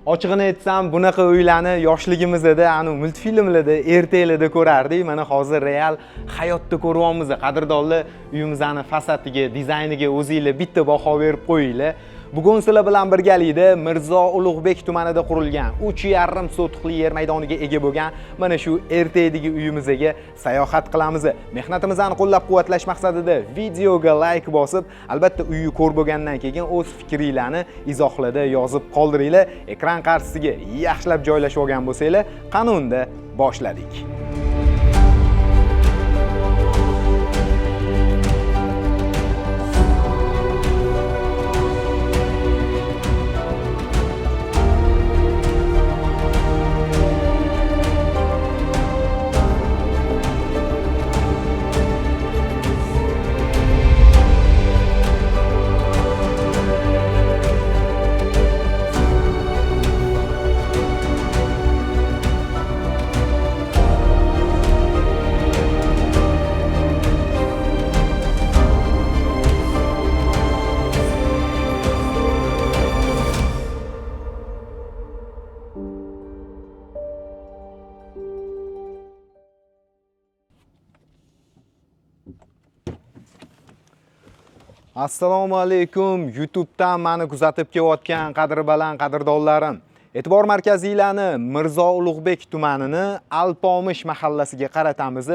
Ochig'ini aytsam, bunaqa uylarni yoshligimizda, anu multfilmlarda, ertaklarda ko'rardik. Mana hozir real hayotda ko'ryapmiz. Qadrdonlar, uyimizni fasadiga, dizayniga o'zinglar bitta baho berib qo'yinglar. Bugun sizlar bilan birgalikda Mirzo Ulug'bek tumanida qurilgan 3,5 sotixli yer maydoniga ega bo'lgan mana shu ertakdagi uyimizga sayohat qilamiz. Mehnatimizni qo'llab-quvvatlash maqsadida videoga like bosib, albatta uyni ko'rib bo'lgandan keyin o'z fikringlarni izohlarda yozib qoldiringlar. Ekran qarshisiga yaxshilab joylashib olgan bo'lsanglar, qani unda boshladik. Assalomu alaykum YouTube'dan meni kuzatib kelayotgan qadri baland qadrdonlarim. E'tibor markazinglarni Mirzo Ulug'bek tumanini Alpomish mahallasiga qaratamiz.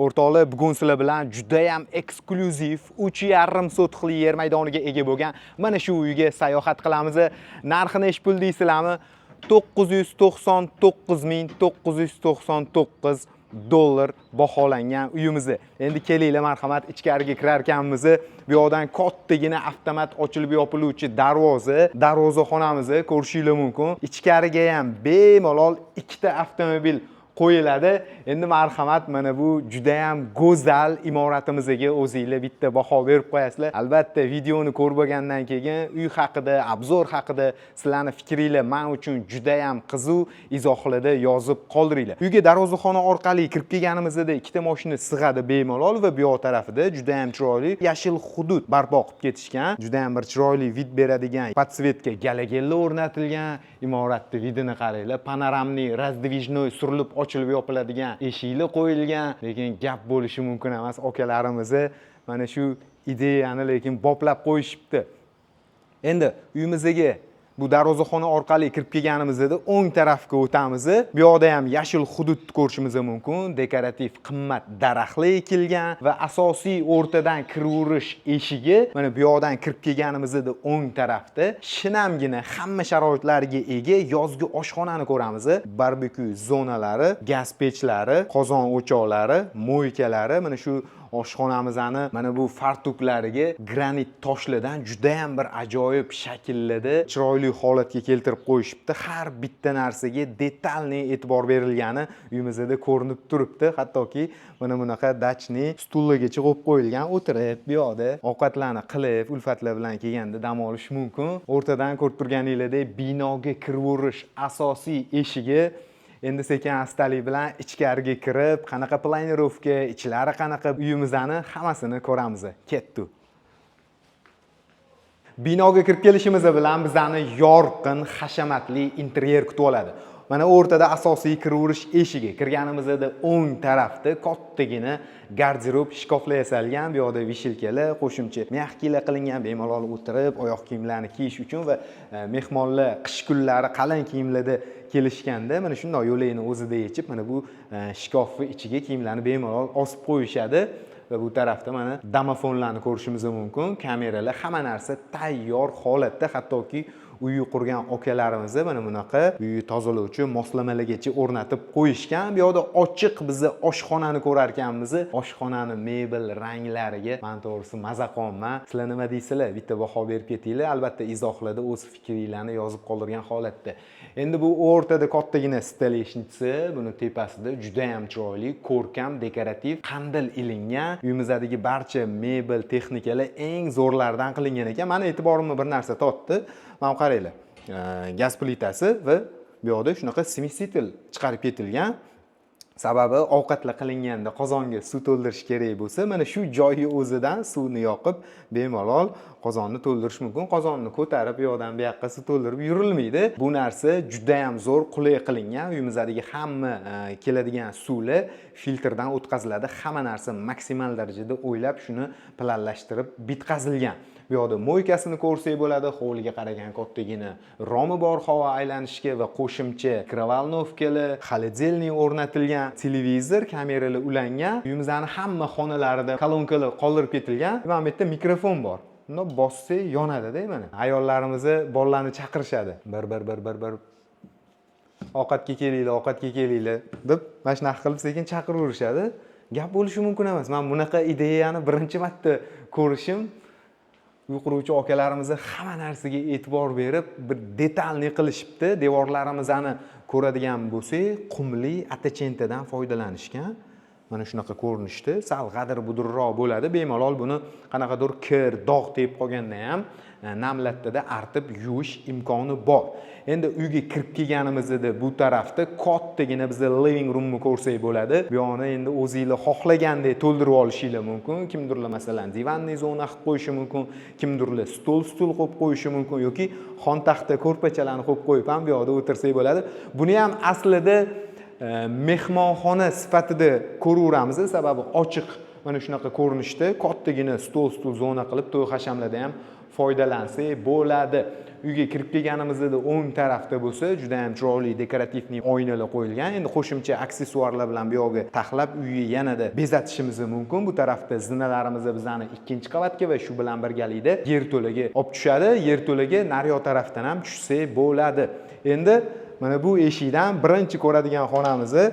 O'rtoqlar, bugun sizlar bilan juda ham eksklyuziv 3,5 sotixli yer maydoniga ega bo'lgan mana shu uyga sayohat qilamiz. Narxini nechi pul deysizlarmi? 999 999 dollar baholangan uyimizni. Endi kelinglar, marhamat, ichkariga kirar ekanmiz. Bu yoqdan kattagina avtomat ochilib yopiluvchi darvoza, darvozaxonamizni ko'rishinglar mumkin. Ichkariga ham bemalol ikkita avtomobil qo'yiladi. Endi marhamat, mana bu juda ham go'zal imoratimizga o'zinglar bitta baho berib qo'yasizlar. Albatta videoni ko'rib bo'lgandan keyin uy haqida, obzor haqida sizlarning fikringlar men uchun juda ham qiziq, izohlarda yozib qoldiringlar. Uyga darvozaxona orqali kirib kelganimizda ikkita mashina sig'adi bemalol va bu yoq tarafida juda ham chiroyli yashil hudud barpo qilib ketishgan. Juda ham bir chiroyli vid beradigan podсветка galagella o'rnatilgan. Imoratning vidini qaranglar, panoramniy раздвижной surilib ochilib yopiladigan eshiklar qo'yilgan. Lekin gap bo'lishi mumkin emas, akalarimizni mana shu ideyani lekin boplab qo'yishibdi. Endi uyimizga bu darvozaxona orqali kirib kelganimizda o'ng tarafga o'tamiz. Bu yoqda ham yashil hududni ko'rishimiz mumkin. Dekorativ qimmat daraxtlar ekilgan va asosiy o'rtadan kiraverish eshigi mana bu yoqdan kirib kelganimizda o'ng tarafda shinamgina hamma sharoitlarga ega yozgi oshxonani ko'ramiz. Barbekyu zonalari, gaz pechlari, qozon o'choqlari, moykalari, mana shu oshxonamizni mana bu fartuklariga granit toshlardan juda ham bir ajoyib shakllarda chiroyli holatga keltirib qo'yishibdi. Har bitta narsaga detalniy e'tibor berilgani uyimizda ko'rinib turibdi. Hattoki mana bunaqa dachniy stullargacha qo'yib qo'yilgan, o'tirib bu yoqda ovqatlarni qilib, ulfatlar bilan kelganda dam olish mumkin. O'rtadan ko'rib turganinglardek binoga kiraverish asosiy eshigi. Endi sekin astalik bilan ichkariga kirib, qanaqa planirovka, ichlari qanaqa uyimizni hammasini ko'ramiz. Ketdi. Binoga kirib kelishimiz bilan bizani yorqin, hashamatli interyer kutib oladi. Mana o'rtada asosiy kiraverish eshigi. Kirganimizda o'ng tarafda kattagina garderob shkaflar yasalgan. Bu yoqda vishelkalar, qo'shimcha mягкийlar qilingan, bemalol o'tirib oyoq kiyimlarni kiyish uchun va mehmonlar qish kunlari qalin kiyimlarda kelishganda mana shundoq yo'lakni o'zida yechib, mana bu shkafni ichiga kiyimlarni bemalol osib qo'yishadi. Va bu tarafda mana domofonlarni ko'rishimiz mumkin, kameralar, hamma narsa tayyor holatda. Hattoki uyi qurgan akalarimiz mana bunaqa uyi tozalovchi moslamalargacha o'rnatib qo'yishgan. Bu yoqda ochiq bizni oshxonani ko'rar ekanmiz. Oshxonani mebel ranglariga men to'g'risi maza qilyapman. Sizlar nima deysizlar? Bitta baho berib ketinglar. Albatta izohlarda o'z fikringlarni yozib qoldirgan holatda. Endi bu o'rtada kattagina stoleshnitsa, buni tepasida juda ham chiroyli, ko'rkam, dekorativ qandil ilingan. Uyimizdagi barcha mebel texnikalar eng zo'rlaridan qilingan ekan. Meni e'tiborimni bir narsa tortdi. Mana qaranglar, gaz plitasi va bu yoqda shunaqa смеситель chiqarib ketilgan. Sababi ovqatlar qilinganda qozonga suv to'ldirish kerak bo'lsa, mana shu joyi o'zidan suvni yoqib, bemalol qozonni to'ldirish mumkin. Qozonni ko'tarib u yoqdan bu yoqqa suv to'ldirib yurilmaydi. Bu narsa juda ham zo'r, qulay qilingan. Uyimizdagi hamma keladigan suvlar filtrdan o'tkaziladi. Hamma narsa maksimal darajada o'ylab, shuni planlashtirib bitkazilgan. Bu yoqda мойка sini ko'rsak bo'ladi. Hovliga qaragan kattagina romi bor havo aylanishiga va qo'shimcha микроволновка lar, холодильник o'rnatilgan, televizor, kameralar ulangan. Uyimizni hamma xonalarida kolonkalar qoldirib ketilgan. Mana bu yerda mikrofon bor. Bundoq bossak yonadi-da mana. Ayollarimiz bolalarni chaqirishadi. Bir bir bir bir bir, ovqatga kelinglar, ovqatga kelinglar deb mana shunaqa qilib sekin chaqiraverishadi. Gap bo'lishi mumkin emas. Man bunaqa ideyani birinchi marta ko'rishim. Uy quruvchi akalarimiz hamma narsaga e'tibor berib, bir детальный qilishibdi. Devorlarimizni ko'radigan bo'lsak, qumli ottocentadan foydalanishgan. Mana shunaqa ko'rinishda, sal g'adir budurroq bo'ladi. Bemalol buni qanaqadir kir, dog' tegib qolganda ham namlatdida artib yuvish imkoni bor. Endi uyga kirib kelganimizda bu tarafda kattagina biza living roomni ko'rsak bo'ladi. Bu yoqni endi o'zinglar xohlagandek to'ldirib olishinglar mumkin. Kimdirlar, masalan, диванный zona qilib qo'yishi mumkin, kimdirlar stol, stul qo'yib qo'yishi mumkin yoki xontaxta, ko'rpachalarni qo'yib qo'yib ham bu yoqda o'tirsak bo'ladi. Buni ham aslida mehmonxona sifatida ko'raveramiz, sababi ochiq mana shunaqa ko'rinishda kattagina stol, stul zona qilib to'y hashamlarda ham foydalansak bo'ladi. Uyga kirib kelganimizda o'ng tarafda bo'lsa juda ham chiroyli декоративный oynalar qo'yilgan. Endi qo'shimcha aksessuarlar bilan bu yoqga taxlab, uyni yanada bezatishimiz mumkin. Bu tarafda zinalarimiz bizani ikkinchi qavatga va shu bilan birgalikda yerto'laga olib tushadi. Yerto'laga naryoq tarafdan ham tushsak bo'ladi. Endi mana bu eshikdan birinchi ko'radigan xonamizni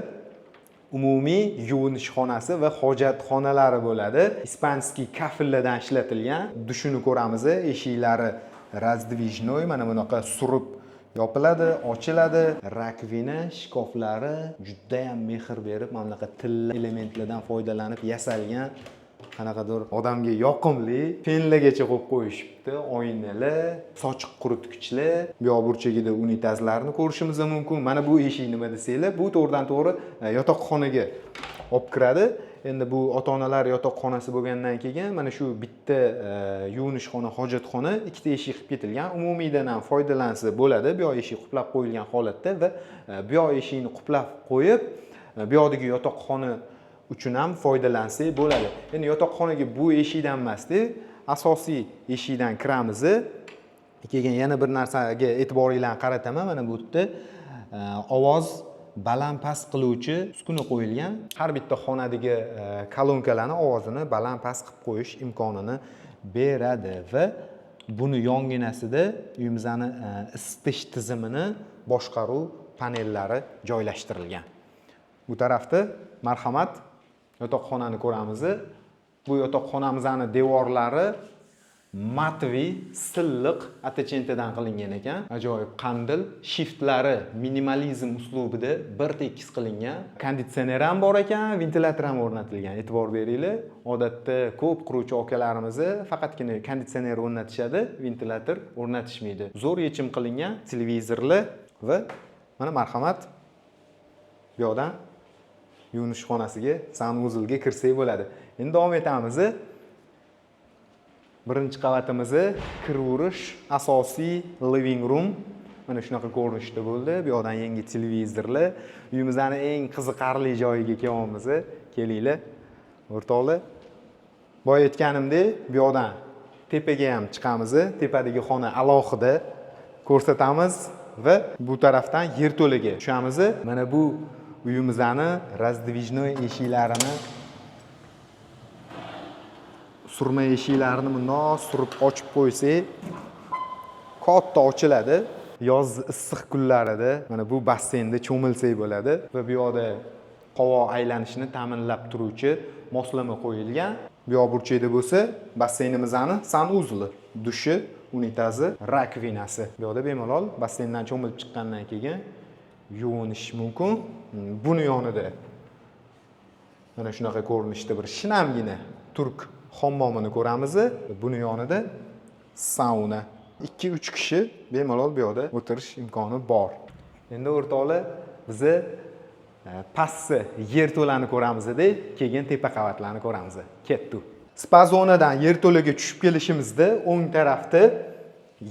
umumiy yuvinish xonasi va hojatxonalari bo'ladi. Испанский kafellardan ishlatilgan. Dushini ko'ramiz, eshiklari раздвижной, mana bunaqa surib yopiladi, ochiladi. Раковина, shkaflari judayam mehr berib, mana bunaqa tilla elementlardan foydalanib yasalgan, qanaqadir odamga yoqimli. Fenlargacha qo'yib qo'yishibdi, oynalar, sochiq quritgichlar, bu yoq burchagida unitazlarni ko'rishimiz mumkin. Mana bu eshik nima desanglar, bu to'g'ridan to'g'ri yotoqxonaga olib kiradi. Endi bu ota onalar yotoqxonasi bo'lgandan keyin mana shu bitta yuvinish xona, hojatxona ikkita eshik qilib ketilgan. Umumiydan ham foydalansa bo'ladi, bu yoq eshik qulflab qo'yilgan holatda va bu yoq eshikni qulflab qo'yib, bu yoqdagi yotoqxona uchun ham foydalansak bo'ladi. Endi yotoqxonaga bu eshikdan emasda, asosiy eshikdan kiramiz. Keyin yana bir narsaga e'tiboringlarni qarataman. Mana bu yerda ovoz baland past qiluvchi uskuna qo'yilgan. Har bitta xonadagi kolonkalarni ovozini baland past qilib qo'yish imkonini beradi va buni yonginasida uyimizni isitish tizimini boshqaruv panellari joylashtirilgan. Bu tarafda, marhamat, yotoqxonani ko'ramiz. Bu yotoqxonamizni devorlari матовый, silliq ottocentadan qilingan ekan. Ajoyib qandil, shiftlari minimalizm uslubida bir tekis qilingan. Konditsioner ham bor ekan, ventilyator ham o'rnatilgan. E'tibor beringlar, odatda ko'p quruvchi akalarimiz faqatgina konditsioner o'rnatishadi, ventilyator o'rnatishmaydi. Zo'r yechim qilingan. Televizorlar va mana, marhamat, bu yoqdan yuvinish xonasiga, санузел ga kirsak bo'ladi. Endi davom etamiz. Birinchi qavatimizni kiraverish asosiy living room mana shunaqa ko'rinishda bo'ldi. Bu yoqdan yangi televizorlar. Uyimizni eng qiziqarli joyiga kelyapmiz. Kelinglar, o'rtoqlar. Boya aytganimdek, bu yoqdan tepaga ham chiqamiz. Tepadagi xona alohida ko'rsatamiz va bu tarafdan yerto'laga tushamiz. Mana bu uyimizni раздвижной eshiklarini, surma eshiklarini bundoq surib ochib qo'ysak, katta ochiladi. Yoz issiq kunlarida mana bu basseynda cho'milsak bo'ladi va bu yoqda havo aylanishini ta'minlab turuvchi moslama qo'yilgan. Bu yoq burchakda bo'lsa basseynimizni санузел i, dushi, unitazi, раковина si. Bu yoqda bemalol basseyndan cho'milib chiqqandan keyin yuvinish mumkin. Buni yonida mana shunaqa ko'rinishda bir shinamgina turk hammomini ko'ramiz. Buni yonida sauna. 2-3 kishi bemalol bu yoqda o'tirish imkoni bor. Endi, o'rtoqlar, biza Pastsi yerto'lani ko'ramizda, keyin tepa qavatlarni ko'ramiz. Ketdik. Spa zonadan yerto'laga tushib kelishimizda o'ng tarafda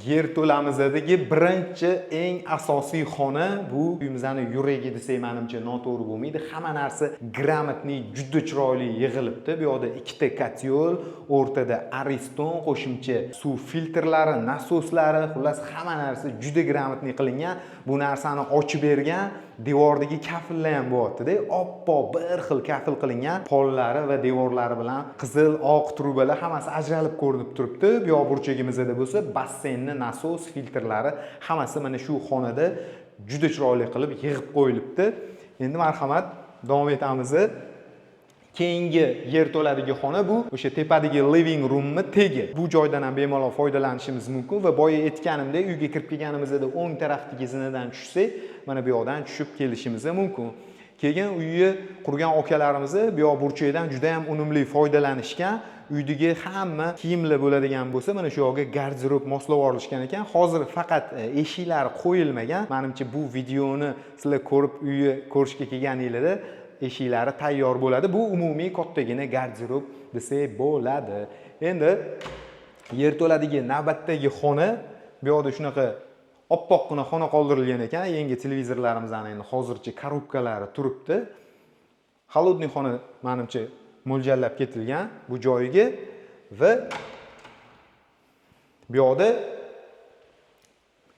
yerto'lamizdagi birinchi, eng asosiy xona. Bu uyimizni yuragi desak, manimcha, noto'g'ri bo'lmaydi. Hamma narsa грамотный, juda chiroyli yig'ilibdi. Bu yoqda ikkita котёл, o'rtada Ariston, qo'shimcha suv filtrlari, nasoslari, xullas, hamma narsa juda грамотный qilingan. Bu narsani ochib bergan devordagi kafellar ham bo'lyaptida, oppoq bir xil kafel qilingan. Pollari va devorlari bilan qizil, oq trubalar hammasi ajralib ko'rinib turibdi. Bu yoq burchagimizda bo'lsa basseynni nasos, filtrlari hammasi mana shu xonada juda chiroyli qilib yig'ib qo'yilibdi. Endi, marhamat, davom etamiz. Keyingi yerto'ladagi xona bu o'sha tepadagi living roomni tegi. Bu joydan ham bemalol foydalanishimiz mumkin va boya aytganimdek, uyga kirib kelganimizda o'ng tarafdagi zinadan tushsak, mana bu yoqdan tushib kelishimiz mumkin. Keyin uyni qurgan akalarimiz bu yoq burchakdan juda ham unumli foydalanishgan. Uydagi hamma kiyimlar bo'ladigan bo'lsa, mana shu yoqga garderob moslab yuborilishgan ekan. Hozir faqat eshiklari qo'yilmagan. Manimcha, bu videoni sizlar ko'rib, uyni ko'rishga kelganinglarda eshiklari tayyor bo'ladi. Bu umumiy kattagina garderob desak bo'ladi. Endi yerto'ladagi navbatdagi xona. Bu yoqda shunaqa oppoqqina xona qoldirilgan ekan. Yangi televizorlarimizni endi hozircha korobkalari turibdi. Холодный xona, manimcha, mo'ljallab ketilgan bu joyiga va bu yoqda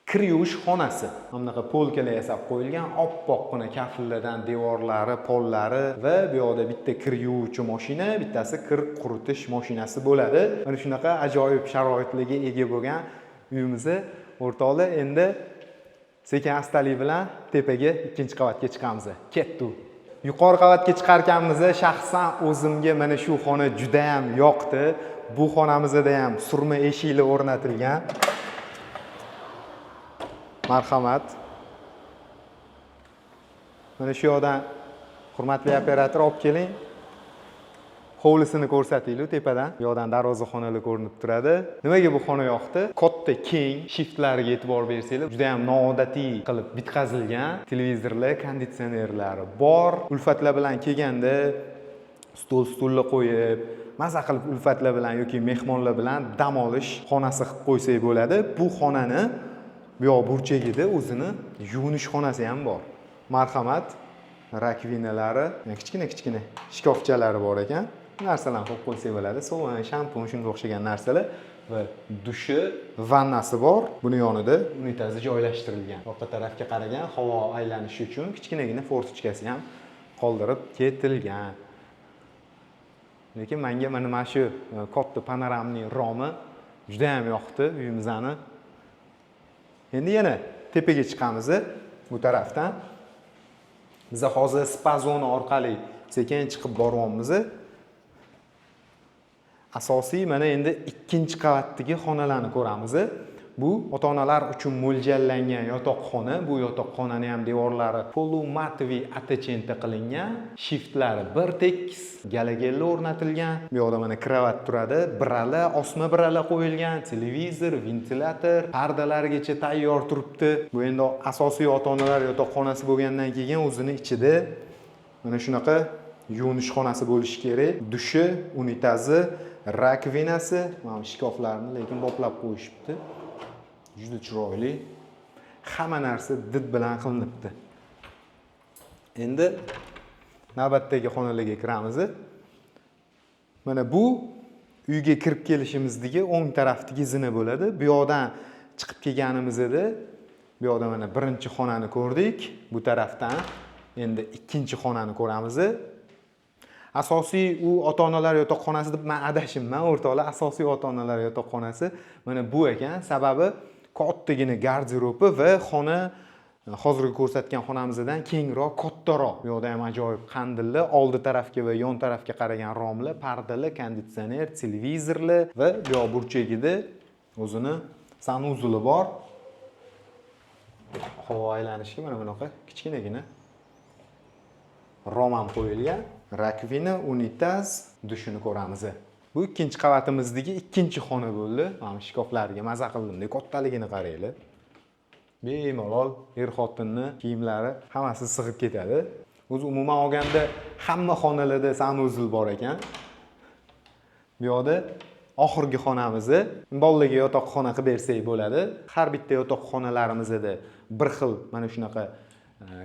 kir yuvish xonasi. Mana bunaqa полка lar yasab qo'yilgan, oppoqqina kafellardan devorlari, pollari va bu yoqda bitta kir yuvuvchi mashina, bittasi kir quritish mashinasi bo'ladi. Mana shunaqa ajoyib sharoitlarga ega bo'lgan uyimizni, o'rtoqlar, endi sekin astalik bilan tepaga, ikkinchi qavatga chiqamiz. Ketdik. Yuqori qavatga chiqarkanmiz, shaxsan o'zimga mana shu xona juda ham yoqdi. Bu xonamizda ham surma eshiklar o'rnatilgan. Marhamat. Mana shu yoqdan, hurmatli operator, olib keling. Hovlisini ko'rsatinglar tepadan. Bu yoqdan darvozaxonalar ko'rinib turadi. Nimaga bu xona yoqdi? Katta, keng, shiftlariga e'tibor bersanglar, juda ham noodatiy qilib bitkazilgan. Televizorlar, konditsionerlari bor. Ulfatlar bilan kelganda stol, stullar qo'yib, maza qilib ulfatlar bilan yoki mehmonlar bilan dam olish xonasi qilib qo'ysak bo'ladi. Bu xonani bu yoq burchagida o'zini yuvinish xonasi ham bor. Marhamat, раковина lari, kichkina kichkina shkafchalari bor ekan. Narsalarni qo'yib qo'ysak bo'ladi. Sovun, shampun, shunga o'xshagan narsalar va dushi, vannasi bor. Buni yonida unitazi joylashtirilgan. Orqa tarafga qaragan havo aylanishi uchun kichkinagina форточка si ham qoldirib ketilgan. Lekin menga mana shu katta панорамный romi juda ham yoqdi uyimizni. Endi yana tepaga chiqamiz bu tarafdan. Biz hozir spa zona orqali sekin chiqib boryapmiz. Asosiy mana endi ikkinchi qavatdagi xonalarni ko'ramiz. Bu ota onalar uchun mo'ljallangan yotoqxona. Bu yotoqxonani ham devorlari полуматовый оттенка qilingan, shiftlari bir tekis, galogenlar o'rnatilgan. Bu yoqda mana kravat turadi, brala, osma brala qo'yilgan, televizor, ventilyator, pardalargacha tayyor turibdi. Bu endi asosiy ota onalar yotoqxonasi bo'lgandan keyin o'zini ichida mana shunaqa yuvinish xonasi bo'lishi kerak. Dushi, unitazi, раковина si, mana bu shkaflarni lekin boplab qo'yishibdi. Juda chiroyli. Hamma narsa did bilan qilinibdi. Endi navbatdagi xonalarga kiramiz. Mana bu uyga kirib kelishimizdagi o'ng tarafdagi zina bo'ladi. Bu yoqdan chiqib kelganimizda bu yoqda mana birinchi xonani ko'rdik. Bu tarafdan endi ikkinchi xonani ko'ramiz. Asosiy u ota onalar yotoqxonasi deb man adashibman, o'rtoqlar. Asosiy ota onalar yotoqxonasi mana bu ekan. Sababi kattagina garderobi va xona hozirgi ko'rsatgan xonamizdan kengroq, kattaroq. Bu yoqda ham ajoyib qandilli, oldi tarafga va yon tarafga qaragan romlar, pardalar, konditsioner, televizorlar va bu yoq burchagida o'zini санузел i bor. Havo aylanishiga mana bunaqa kichkinagina rom ham qo'yilgan. Раковина, unitaz, dushini ko'ramiz. Bu ikkinchi qavatimizdagi ikkinchi xona bo'ldi. Mana bu shkaflarga maza qildim. Kattaligini qaranglar. Bemalol er xotinni kiyimlari hammasi sig'ib ketadi. O'zi umuman olganda hamma xonalarda санузел bor ekan. Bu yoqda oxirgi xonamizni bolalarga yotoqxona qilib bersak bo'ladi. Har bitta yotoqxonalarimizda bir xil mana shunaqa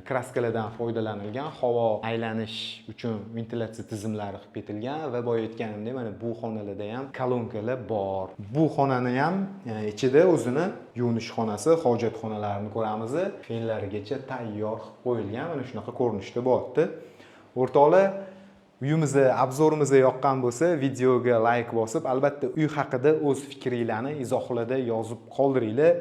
краска lardan foydalanilgan, havo aylanish uchun ventilyatsiya tizimlari qilib ketilgan va boya aytganimdek, mana bu xonalarda ham kolonkalar bor. Bu xonani ham ichida o'zini yuvinish xonasi, hojatxonalarini ko'ramiz. Fenlarigacha tayyor qilib qo'yilgan, mana shunaqa ko'rinishda bo'lyapti. O'rtoqlar, uyimizni обзор imizni yoqqan bo'lsa, videoga layk bosib, albatta uy haqida o'z fikringlarni izohlarda yozib qoldiringlar.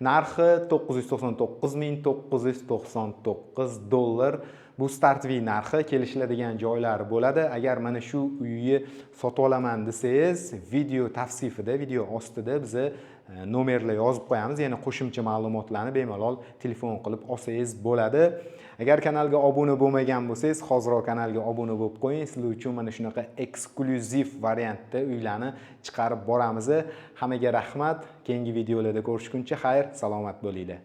Narxi 999 999 dollar. Bu стартовый narxi, kelishiladigan joylari bo'ladi. Agar mana shu uyni sotib olaman desangiz, video tavsifida, video ostida biza nomerlar yozib qo'yamiz. Yana qo'shimcha ma'lumotlarni bemalol telefon qilib olsangiz bo'ladi. Agar kanalga obuna bo'lmagan bo'lsangiz, hoziroq kanalga obuna bo'lib qo'ying. Sizlar uchun mana shunaqa eksklyuziv variantda uylarni chiqarib boramiz. Hammaga rahmat. Keyingi videolarda ko'rishguncha xayr, salomat bo'linglar.